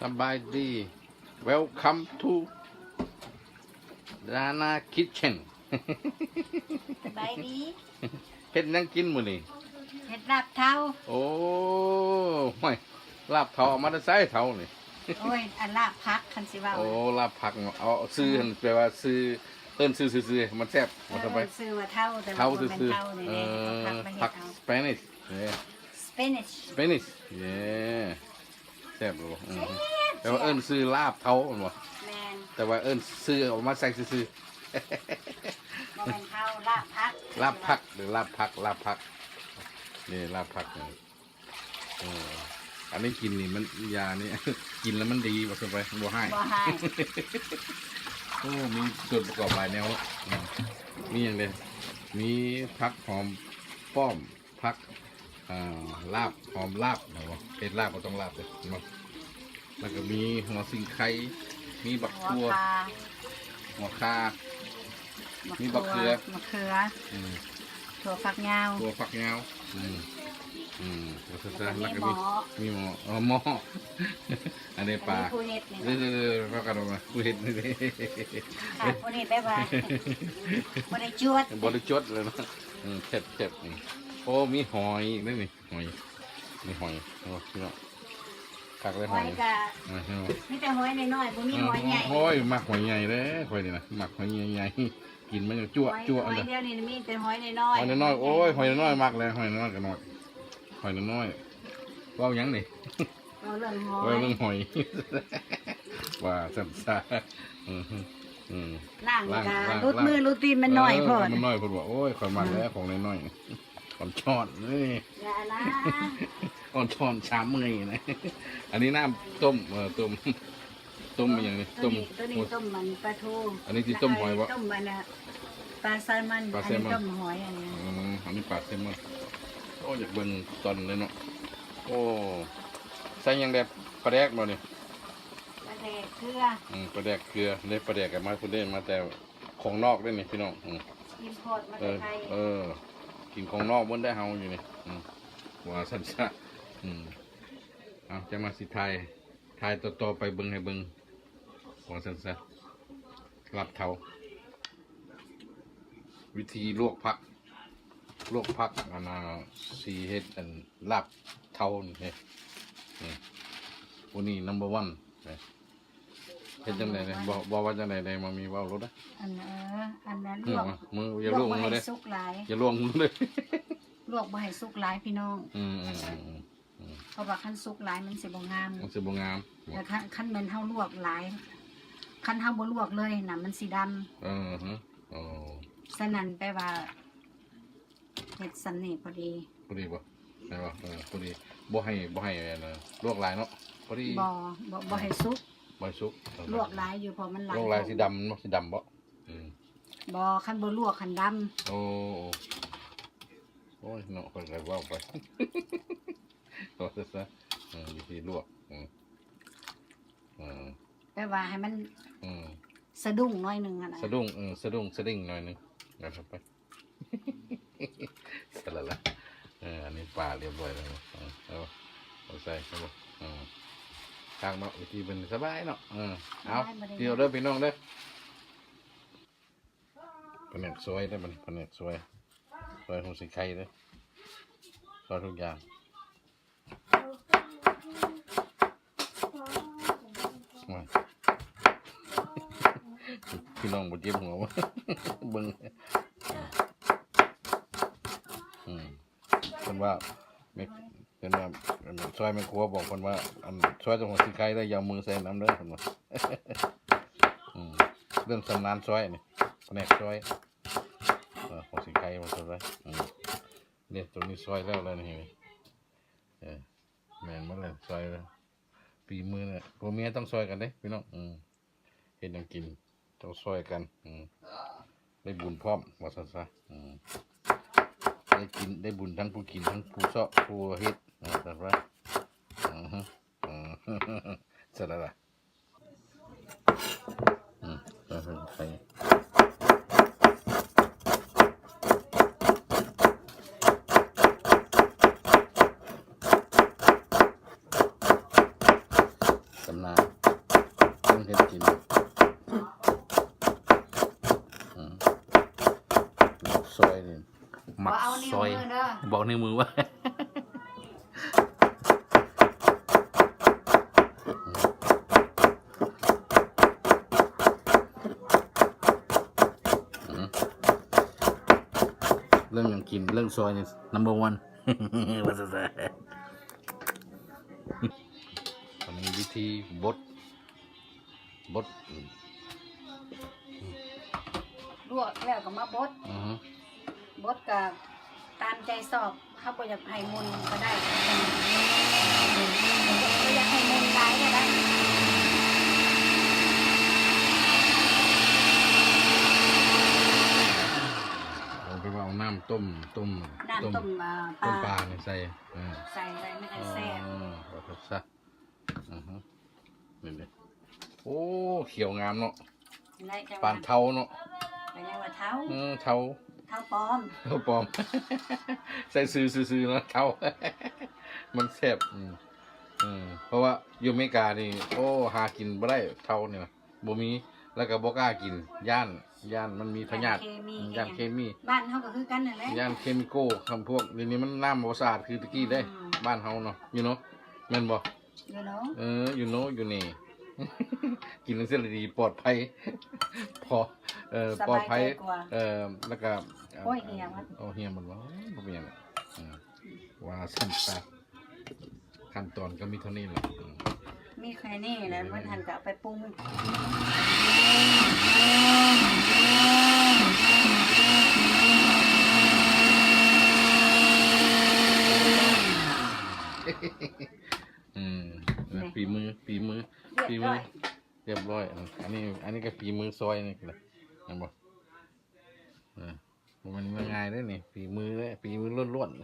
ສະບາຍດີ Welcome to Dana Kitchen. ສະບາຍດີ. ເຮັດຫຍັງກິນມື້ນີ້? ເຮັດລາບເທົາ. ໂອ້ ຫ້ວຍ ລາບເທົາເອົາມາແຕ່ໃສເທົານີ້? ໂອ້ຍ ອັນລາບຜັກ ຄັນຊິເວົ້າ. ໂອ້ ລາບຜັກເນາະ. ເອົາ ຊື່ ແມ່ນ ຫັ້ນແປວ່າຊື່ ເອີ້ນຊື່ຊື່ໆ ມັນແຊບ. ເອີ ວ່າຊັ້ນໄປ ເອີ້ນຊື່ວ່າເທົາ ແຕ່ວ່າບໍ່ແມ່ນເທົານີ້ແຫຼະ. ເອີ ເອົາຜັກມາເຮັດ ຜັກ ເອົາ Spanish ເອີ Spanish Spanish ເອີ ແຊບຢູ່. ອືມ ແຊບ ແຕ່ວ່າເອີ້ນຊື່ລາບເທົາແມ່ນບໍ່? ແມ່ນ ແຕ່ວ່າເອີ້ນຊື່ເອົາມາໃສ່ຊື່ໆ. ບໍ່ແມ່ນເທົາ ລາບຜັກ ລາບຜັກ ຫຼືລາບຜັກ ລາບຜັກ ນີ້ລາບຜັກນີ້. ເອີ ອັນນີ້ກິນນີ້ມັນ ຢານີ້ ກິນແລ້ວມັນດີ ວ່າຊັ້ນໄປ ບໍ່ຮ້າຍ ບໍ່ຮ້າຍ. ໂອ້ ມີສ່ວນປະກອບຫຼາຍແນວເນາະ. ອືມ ມີຫຍັງແດ່? ມີຜັກຫອມປ້ອມ ຜັກ ອ່າ ລາບ ຫອມລາບ ເຫັນບໍ່? ເຮັດລາບກໍຕ້ອງລາບເດ້ ເຫັນບໍ່? ແລ້ວກໍມີຫົວສີໄຄ ມີບັກຖົ່ວ ຫົວຂ່າ ຫົວຂ່າ ມີບັກເຂືອ ບັກເຂືອ ອືມ ຖົ່ວຝັກຍາວ ຖົ່ວຝັກຍາວ ອືມ ອືມ ແລ້ວກໍມີໝໍ້ ມີໝໍ້ ເອີ ໝໍ້ ອັນນີ້ປາ ອັນນີ້ຜູ້ເຮັດນີ້ ເດີໆໆ ພາກັນອອກມາ ຜູ້ເຮັດນີ້ເດ້ ຄ່ະ ຜູ້ນີ້ແບບວ່າບໍ່ໄດ້ຈວດ ບໍ່ໄດ້ຈວດເລີຍເນາະ. ອືມ ແຊບໆ ນີ້ ໂອ້ ມີຫອຍເດ້ນີ້. ຫອຍ ມີຫອຍ ໂອ້ ພີ່ນ້ອງ ຄັກເລີຍຫອຍ ຫອຍກະ ເຫັນບໍ່? ມີແຕ່ຫອຍນ້ອຍໆ ບໍ່ມີຫອຍໃຫຍ່. ໂອ້ຍ ມັກຫອຍໃຫຍ່ເດ້ຂ້ອຍນີ້ນະ ມັກຫອຍໃຫຍ່ໆ ກິນມັນຈະຈົວໆ. ຫອຍດຽວນີ້ມີແຕ່ຫອຍນ້ອຍໆ ຫອຍນ້ອຍໆ. ໂອ້ຍ ຫອຍນ້ອຍໆ ມັກແລ້ວ ຫອຍນ້ອຍໆ ກໍນ້ອຍ ຫອຍນ້ອຍໆ. ເວົ້າຫຍັງນີ້? ເວົ້າເລື່ອງຫອຍ ເວົ້າເລື່ອງຫອຍ ວ່າຊັ້ນຊະ. ອືມ ອືມ ລ້າງ ລ້າງ ລ້າງ ລຸດມືລຸດຕີນ ມັນນ້ອຍໂພດ ເອີ ມັນນ້ອຍໂພດວ່າ. ໂອ້ຍ ຂ້ອຍມັກແລ້ວ ອືມ ຂອງນ້ອຍໆ ອ່ອນຊ້ອນນີ້ ຢ່ານະ ອ່ອນຊ້ອນຊາມເມື່ອຍນະ. ອັນນີ້ນ້ຳຕົ້ມ ເອີ ຕົ້ມ ຕົ້ມອີ່ຫຍັງນີ້? ຕົ້ມ ໂຕນີ້ ໂຕນີ້ຕົ້ມມັນປາທູ. ອັນນີ້ຊິຕົ້ມຫອຍບໍ່? ຕົ້ມອັນນ່າ ປາແຊລມອນ ປາແຊລມອນ ອັນນີ້ຕົ້ມຫອຍ ອັນນີ້ ອືມ ອັນນີ້ປາແຊລມອນ. ໂອ້ ຢາກເບິ່ງຕອນເລີຍເນາະ. ໂອ້ ໃສ່ຫຍັງແດ່? ປາແດກບໍ່ນີ້? ປາແດກເກືອ ອືມ ປາແດກເກືອເດ້. ປາແດກກໍມາພຸ້ນເດ້ ມາແຕ່ຂອງນອກເດ້ນີ້ ພີ່ນ້ອງ. ອືມ ອິມພອດມາແຕ່ໄທ ເອີ ເອີ ກິນຂອງນອກເບິດໄດ໋ເຮົາຢູ່ນີ້. ອືມ ວ່າຊັ້ນຊະ. ອືມ ເອົາ ຈະມາຊິຖ່າຍ ຖ່າຍຕໍ່ໆໄປເບິ່ງ ໃຫ້ເບິ່ງ ວ່າຊັ້ນຊະ. ລາບເທົາ ວິທີລວກຜັກ ລວກຜັກ ອັນນ່າ ຊິເຮັດອັນລາບເທົານີ້ເດ້. ນີ້ ຜູ້ນີ້ number one ເດ້. ເຮັດຈັ່ງໃດເດ້? ບອກ ບອກວ່າຈັ່ງໃດເດ້? ມັນມີເວົ້າໂລດເດ້. ອັນ ເອີ ອັນນັ້ນ ອືມ ລວກ ມື ຢ່າລວກມືເດ້ ລວກບໍ່ໃຫ້ສຸກຫຼາຍ ຢ່າລວກມືເດ້ ລວກບໍ່ໃຫ້ສຸກຫຼາຍ ພີ່ນ້ອງ. ອືມ ອືມ ອືມ ອືມ ອືມ ເພາະວ່າຄັນສຸກຫຼາຍມັນຊິບໍ່ງາມ ມັນຊິບໍ່ງາມ. ແລ້ວຄັນ ຄັນແມ່ນເຮົາລວກຫຼາຍ ຄັນເຮົາບໍ່ລວກເລີຍນະ ມັນຊິດຳ. ເອີ ຮະ ໂອ້ ສະນັ້ນແປວ່າເຮັດສ່ຳນີ້ພໍດີ ພໍດີບໍ່? ແມ່ນບໍ່? ເອີ ພໍດີ ບໍ່ໃຫ້ ບໍ່ໃຫ້ອັນນັ້ນ ລວກຫຼາຍເນາະ ພໍດີ. ບໍ່ ບໍ່ ບໍ່ໃຫ້ສຸກ ບໍ່ໃຫ້ສຸກ. ເອີ ລວກຫຼາຍຢູ່ ເພາະມັນຫຼາຍ ລວກຫຼາຍຊິດຳເນາະ ຊິດຳບໍ່? ອືມ ບໍ່ ຄັນບໍ່ລວກຫັ້ນດຳ. ໂອ້ ໂອ້ຍເນາະ ຂ້ອຍກໍເວົ້າໄປ ເວົ້າຊະ ເອີ ວິທີລວກ ອືມ ເອີ ແປວ່າໃຫ້ມັນ ອືມ ສະດຸ້ງໜ້ອຍໜຶ່ງຫັ້ນນະ ສະດຸ້ງ ເອີ ສະດຸ້ງ ສະດິ້ງໜ້ອຍໜຶ່ງ ເອົາໄປ ສະລະລະ ເອີ ອັນນີ້ປາລຽບຮ້ອຍແລ້ວ ເອີ ເອົາ ເອົາໃສ່ ເອົາ ເອີ ຄັກເນາະ ວິທີເພິ່ນສະບາຍເນາະ ເອີ ເອົາ ສະບາຍ ດຽວເດີພີ່ນ້ອງເດີ. ພະແນກຊອຍເດ້ ບັດນີ້ພະແນກຊອຍ ຊອຍຫົວສີໄຄເດ້ ຊອຍທຸກຢ່າງ. ໂອ້ຍ ພີ່ນ້ອງບໍ່ເຈັບຫົວບໍ່? ເບິ່ງ ອືມ ເພິ່ນວ່າ ແມ່ ເພິ່ນວ່າ ອັນ ຊອຍແມ່ຄົວບອກເພິ່ນວ່າ ອັນ ຊອຍແຕ່ຫົວສີໄຄເດີ ຢ່າເອົາມືໃສ່ນຳເດີ ເພິ່ນວ່າ. ອືມ ເລື່ອງຊຳນານຊອຍນີ້ ພະແນກຊອຍ ເອີ ຫົວສີໄຄວ່າຊັ້ນເດີ. ອືມ ນີ້ ໂຕນີ້ຊອຍແລ້ວ ແລ້ວນີ້ ເອີ ແມ່ນໝົດແລ້ວ ຊອຍແລ້ວ ຝີມືນີ້ ຜົວເມຍຕ້ອງຊ່ອຍກັນເດ້ພີ່ນ້ອງ. ອືມ ເຮັດຫຍັງກິນຕ້ອງຊ່ອຍກັນ ອືມ ໄດ້ບຸນພ້ອມ ວ່າຊັ້ນຊະ. ອືມ ໄດ້ກິນ ໄດ້ບຸນທັງຜູ້ກິນ ທັງຜູ້ເຊາະ ຜູ້ເຮັດ ວ່າຊັ້ນຊະ. ອືມ ອືມ ຊັ້ນລະລະ ອືມ ໃສ່ ນາເຮັດກິນ ອືມ ຊອຍນີ້ ມັກຊອຍ ບໍ່ເອົານິ້ວມືໄວ້. ເລື່ອງຫຍັງກິນ ເລື່ອງຊອຍນີ້ number one ວ່າຊັ້ນຊະ. ອັນນີ້ວິທີບົດ ບົດ ອືມ ລວກແລ້ວກໍມາບົດ ອືຮຶ ບົດກໍຕາມໃຈຊອບ ເຮົາບໍ່ຢາກໃຫ້ໝຸ່ນກໍໄດ້ ບໍ່ຢາກໃຫ້ໝຸ່ນຫຼາຍກໍໄດ້. ເອົາໄປວ່າເອົານ້ຳຕົ້ມ ຕົ້ມ ນ້ຳຕົ້ມ ຕົ້ມ ອ່າ ຕົ້ມປານີ້ໃສ່ ເອີ ໃສ່ໄວ້ມັນຈັ່ງແຊບ ອໍ ວ່າຊັ້ນຊະ. ອືຮຶ ນີ້ເດ້ ໂອ້ ຂຽວງາມເນາະ ປານເທົາເນາະ ກໍຍັງວ່າເທົາ ເອີ ເທົາ ເທົາປອມ ເທົາປອມ ໃສ່ຊື່ຊື່ໆເນາະ ເທົາ ມັນແຊບ ອືມ ເອີ ເພາະວ່າຢູ່ອາເມລິການີ້ ໂອ້ ຫາກິນບໍ່ໄດ້ເທົານີ້ນະ ບໍ່ມີ ແລ້ວກໍບໍ່ກ້າກິນ ຢ້ານ ຢ້ານມັນມີພະຍາດ ຢ້ານເຄມີ ຢ້ານເຄມີ ບ້ານເຮົາກໍຄືກັນນັ້ນແຫຼະ ຢ້ານເຄມີໂກ ຄຳພວກດຽວນີ້ມັນນ້ຳບໍ່ສະອາດຄືແຕ່ກີ້ເດ້ ອືມ ບ້ານເຮົາເນາະ ຢູ່ເນາະ ແມ່ນບໍ່? ຢູ່ເນາະ ເອີ ຢູ່ເນາະ ຢູ່ນີ້ ກິນຈັ່ງຊີ້ລະດີ ປອດໄພ ພໍ ເອີ ສະບາຍໃຈກວ່າ ປອດໄພ ເອີ ແລ້ວກໍ ໂອ້ຍ ເອີ ເຫຍມັນ ໂອ້ ເຫຍມັນ ບໍ່ເປັນຫຍັງ ເອີ ວ່າຊັ້ນຊະ. ຂັ້ນຕອນກໍມີເທົ່ານີ້ແຫຼະ ອືມ ມີແຄ່ນີ້ແຫຼະ ເອີ ເບິດຫັ້ນກໍເອົາໄປປຸງ ອືມ ຝີມື ຝີມື ຝີມື ລຽບຮ້ອຍ ອືມ ອັນນີ້ ອັນນີ້ກໍຝີມືຊອຍນີ້ແຫຼະ ເຫັນບໍ່? ເອີ ບໍ່ແມ່ນງ່າຍເດ້ນີ້ ຝີມືເດ້ ຝີມືລ້ວນໆ.